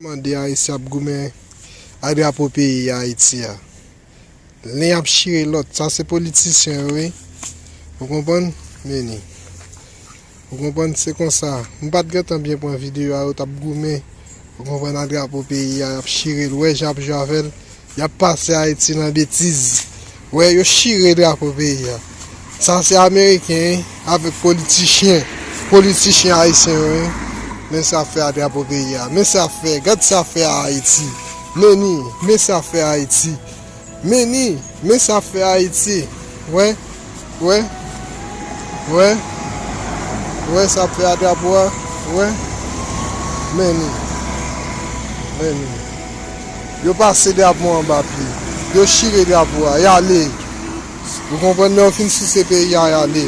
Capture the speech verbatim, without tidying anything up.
Mande Ayisyen ap goumen ak drapo peyi Ayiti a. Len ap chire lòt. Sa se politisyen yo, wi. Ou konprann? Meni. Ou konprann? Se konsa. M pa t gentan byen pran videyo a, yo t ap goumen. Ou konprann? Ak drapo peyi a, y ap chire l. Ou wè jan y ap jwe avè l. Y ap pase Ayiti nan betiz. Wè, yo chire drapo peyi a. Sa se ameriken, wi, avèk politichyen. Politichyen ayisyen yo, wi. Men sa fè a drapo peyi a. Men sa fè. Gad sa fè a Ayiti. Meni, men sa fè Ayiti. Meni, men sa fè Ayiti. Wè, wè, wè, wè sa fè a drapo a. Wè, meni, meni. Yo pase drapo anba pye. Yo chire drapo a. Y ale. Ou konprann? Lè yo fin souse peyi a, y ale.